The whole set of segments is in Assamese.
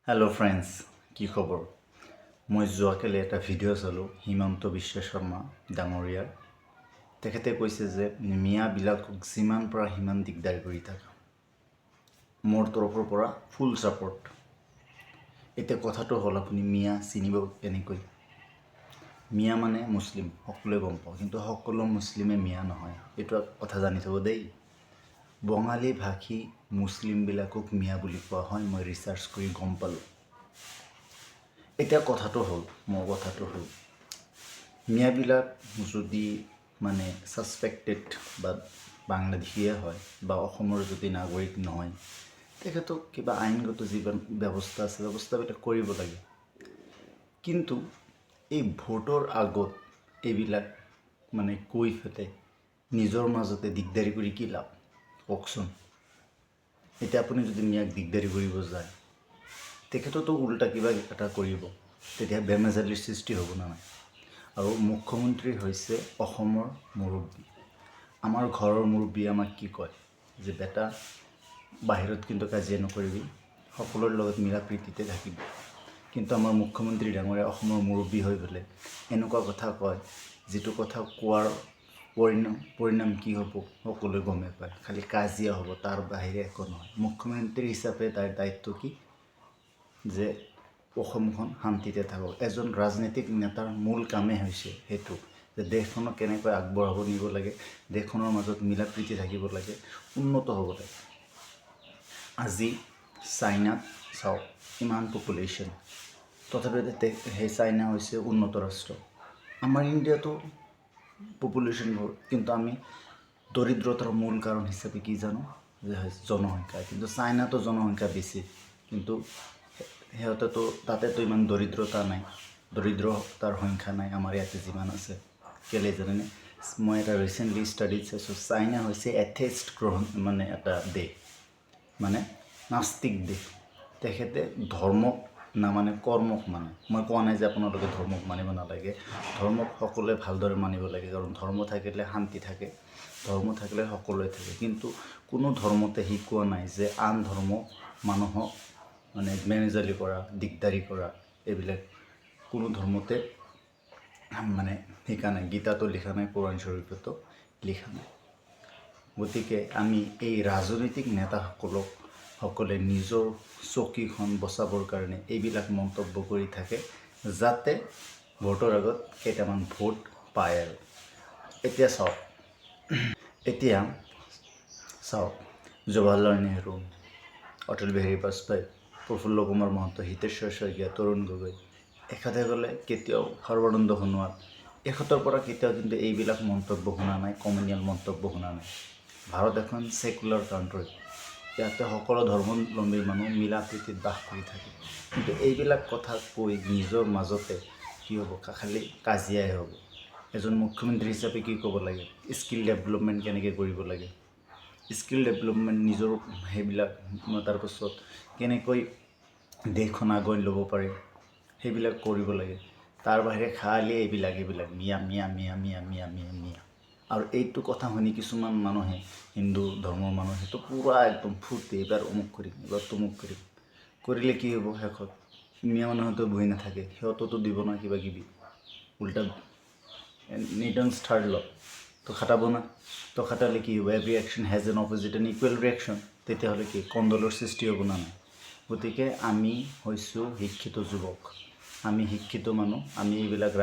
হেল্ল' ফ্ৰেণ্ডছ, কি খবৰ? মই যোৱাকালি এটা ভিডিঅ' চালোঁ হিমন্ত বিশ্ব শৰ্মা ডাঙৰীয়াৰ। তেখেতে কৈছে যে মিয়াবিলাকক যিমান পৰা সিমান দিগদাৰ কৰি থাকা, মোৰ তৰফৰ পৰা ফুল ছাপৰ্ট। এতিয়া কথাটো হ'ল, আপুনি মিয়া চিনিব কেনেকৈ? মিয়া মানে মুছলিম, সকলোৱে গম পাওঁ। কিন্তু সকলো মুছলিমে মিয়া নহয়, এইটো কথা জানি থ'ব দেই। বঙালী ভাষী মুছলিমবিলাকক মিয়া বুলি কোৱা হয়, মই ৰিচাৰ্চ কৰি গম পালোঁ। এতিয়া কথাটো হ'ল, মোৰ কথাটো হ'ল, মিয়াবিলাক যদি মানে ছাছপেক্টেড বা বাংলাদেশীয়ে হয় বা অসমৰ যদি নাগৰিক নহয়, তেখেতক কিবা আইনগত যিমান ব্যৱস্থা আছে, ব্যৱস্থাবিলাক কৰিব লাগে। কিন্তু এই ভোটৰ আগত এইবিলাক মানে কৈ পেলাই নিজৰ মাজতে দিগদাৰি কৰি কি লাভ, কওকচোন? এতিয়া আপুনি যদি মিয়াক দিগদাৰি কৰিব যায়, তেখেততো উল্টা কিবা এটা কৰিব, তেতিয়া বেমেজালিৰ সৃষ্টি হ'ব না নাই? আৰু মুখ্যমন্ত্ৰী হৈছে অসমৰ মুৰব্বী। আমাৰ ঘৰৰ মুৰব্বী আমাক কি কয় যে বেটা, বাহিৰত কিন্তু কাজিয়া নকৰিবি, সকলোৰে লগত মিলা প্ৰীতিতে থাকিবি। কিন্তু আমাৰ মুখ্যমন্ত্ৰী ডাঙৰীয়া অসমৰ মুৰব্বী হৈ পেলাই এনেকুৱা কথা কয়, যিটো কথা কোৱাৰ পৰিণাম কি হ'ব সকলোৱে গমেই পায়। খালি কাজিয়া হ'ব, তাৰ বাহিৰে একো নহয়। মুখ্যমন্ত্ৰী হিচাপে তাৰ দায়িত্ব কি যে অসমখন শান্তিতে থাকক। এজন ৰাজনৈতিক নেতাৰ মূল কামেই হৈছে সেইটো যে দেশখনক কেনেকৈ আগবঢ়াব নিব লাগে, দেশখনৰ মাজত মিলা প্ৰীতি থাকিব লাগে, উন্নত হ'ব লাগে। আজি চাইনাত চাওক, ইমান পপুলেশ্যন, তথাপিও সেই চাইনা হৈছে উন্নত ৰাষ্ট্ৰ। আমাৰ ইণ্ডিয়াতো পপুলেশ্যন বহুত, কিন্তু আমি দৰিদ্ৰতাৰ মূল কাৰণ হিচাপে কি জানো যে জনসংখ্যা। কিন্তু চাইনাতো জনসংখ্যা বেছি, কিন্তু সিহঁতেতো তাতেতো ইমান দৰিদ্ৰতা নাই, দৰিদ্ৰতাৰ সংখ্যা নাই আমাৰ ইয়াতে যিমান আছে। কেলৈ জানেনে? মই এটা ৰিচেণ্টলি ষ্টাডিত চাইছোঁ, চাইনা হৈছে এথেইষ্ট গ্ৰহণ মানে এটা দেশ, মানে নাস্তিক দেশ। তেখেতে ধৰ্মক নামানে, কৰ্মক মানে। মই কোৱা নাই যে আপোনালোকে ধৰ্মক মানিব নালাগে। ধৰ্মক সকলোৱে ভালদৰে মানিব লাগে, কাৰণ ধৰ্ম থাকিলে শান্তি থাকে, ধৰ্ম থাকিলে সকলোৱে থাকে। কিন্তু কোনো ধৰ্মতে শিকোৱা নাই যে আন ধৰ্ম মানুহক মানে বেমেজালি কৰা, দিগদাৰি কৰা, এইবিলাক কোনো ধৰ্মতে মানে শিকা নাই। গীতাতো লিখা নাই, কোৰাণ শ্বৰীফতো লিখা নাই। গতিকে আমি এই ৰাজনৈতিক নেতাসকলক সকলে নিজৰ চকীখন বচাবৰ কাৰণে এইবিলাক মন্তব্য কৰি থাকে, যাতে ভোটৰ আগত কেইটামান ভোট পায়। আৰু এতিয়া চাওক, জৱাহৰলাল নেহৰু, অটল বিহাৰী বাজপেয়ী, প্ৰফুল্ল কুমাৰ মহন্ত, হিতেশ্বৰ শইকীয়া, তৰুণ গগৈ, এখেতে গ'লে কেতিয়াও, সৰ্বানন্দ সোণোৱাল, এখেতৰ পৰা কেতিয়াও কিন্তু এইবিলাক মন্তব্য শুনা নাই, কমিউনেল মন্তব্য শুনা নাই। ভাৰত এখন ছেকুলাৰ কাণ্ট্ৰি, ইয়াতে সকলো ধৰ্মাৱলম্বী মানুহ মিলা প্ৰীতিত বাস কৰি থাকে। কিন্তু এইবিলাক কথা কৈ নিজৰ মাজতে কি হ'ব? খালি কাজিয়াই হ'ব। এজন মুখ্যমন্ত্ৰী হিচাপে কি ক'ব লাগে? স্কিল ডেভেলপমেণ্ট কেনেকৈ কৰিব লাগে, স্কিল ডেভেলপমেণ্ট নিজৰ সেইবিলাক, তাৰপাছত কেনেকৈ দেশখন আগুৱাই ল'ব পাৰে, সেইবিলাক কৰিব লাগে। তাৰ বাহিৰে খালি এইবিলাক মিয়া মিয়া মিয়া মিয়া মিয়া মিয়া মিয়া। আৰু এইটো কথা শুনি কিছুমান মানুহে, হিন্দু ধৰ্মৰ মানুহ, সেইটো পূৰা একদম ফূৰ্তি, এইবাৰ অমুক কৰিম, এইবাৰ তমুক কৰিম। কৰিলে কি হ'ব শেষত? মিয়া মানুহেতো বহি নাথাকে, সিহঁততো দিব না কিবা কিবি। উল্টা নিউটনছ থাৰ্ড ল তো খাটাব না। তো খাটালে কি হ'ব? Every action has an opposite and equal reaction. তেতিয়াহ'লে কি কন্দলৰ সৃষ্টি হ'ব না নাই? গতিকে আমি হৈছোঁ শিক্ষিত যুৱক, আমি শিক্ষিত মানুহ, আমি এইবিলাক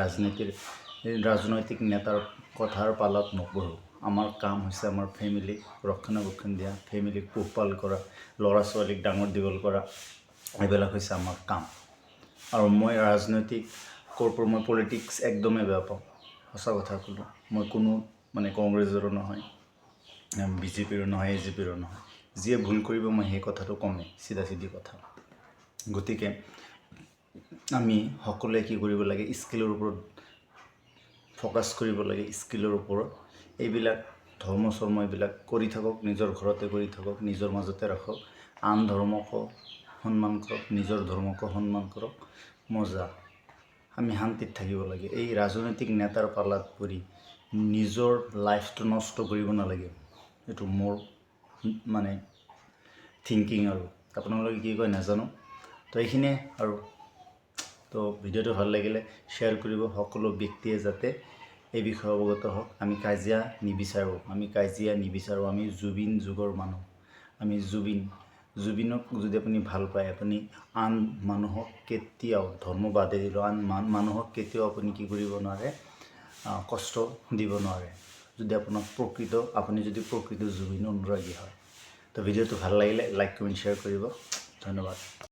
ৰাজনৈতিক নেতাৰ কথাৰ পালাত নপৰোঁ। আমাৰ কাম হৈছে আমাৰ ফেমিলিক ৰক্ষণাবেক্ষণ দিয়া, ফেমিলিক পোহপাল কৰা, ল'ৰা ছোৱালীক ডাঙৰ দীঘল কৰা, এইবিলাক হৈছে আমাৰ কাম। আৰু মই ৰাজনৈতিক ক'ৰ, মই পলিটিক্স একদমেই বেয়া পাওঁ। সঁচা কথা ক'লোঁ, মই কোনো মানে কংগ্ৰেছৰো নহয়, বিজেপিৰো নহয়, এ জিপিৰো নহয়। যিয়ে ভুল কৰিব, মই সেই কথাটো ক'মেই, চিধা চিধি কথা। গতিকে আমি সকলোৱে কি কৰিব লাগে? স্কিলৰ ওপৰত ফ'কাছ কৰিব লাগে, স্কিলৰ ওপৰত। এইবিলাক ধৰ্ম চৰ্ম এইবিলাক কৰি থাকক, নিজৰ ঘৰতে কৰি থাকক, নিজৰ মাজতে ৰাখক। আন ধৰ্মকো সন্মান কৰক, নিজৰ ধৰ্মকো সন্মান কৰক। মজা, আমি শান্তিত থাকিব লাগে। এই ৰাজনৈতিক নেতাৰ পালাত পৰি নিজৰ লাইফটো নষ্ট কৰিব নালাগে। এইটো মোৰ মানে থিংকিং, আৰু আপোনালোকে কি কয় নাজানো। তো এইখিনিয়ে আৰু। তো ভিডিঅ'টো ভাল লাগিলে শ্বেয়াৰ কৰিব, সকলো ব্যক্তিয়ে যাতে এই বিষয়ে অৱগত হওক। আমি কাজিয়া নিবিচাৰোঁ, আমি কাজিয়া নিবিচাৰোঁ। আমি জুবিন যুগৰ মানুহ। আমি জুবিনক যদি আপুনি ভাল পায়, আপুনি আন মানুহক কেতিয়াও, ধৰ্ম বাদে দিলোঁ, আন মানুহক কেতিয়াও আপুনি কি কৰিব নোৱাৰে, কষ্ট দিব নোৱাৰে, যদি আপোনাক প্ৰকৃত আপুনি যদি প্ৰকৃত জুবিন অনুৰাগী হয়। তো ভিডিঅ'টো ভাল লাগিলে লাইক, কমেণ্ট, শ্বেয়াৰ কৰিব। ধন্যবাদ।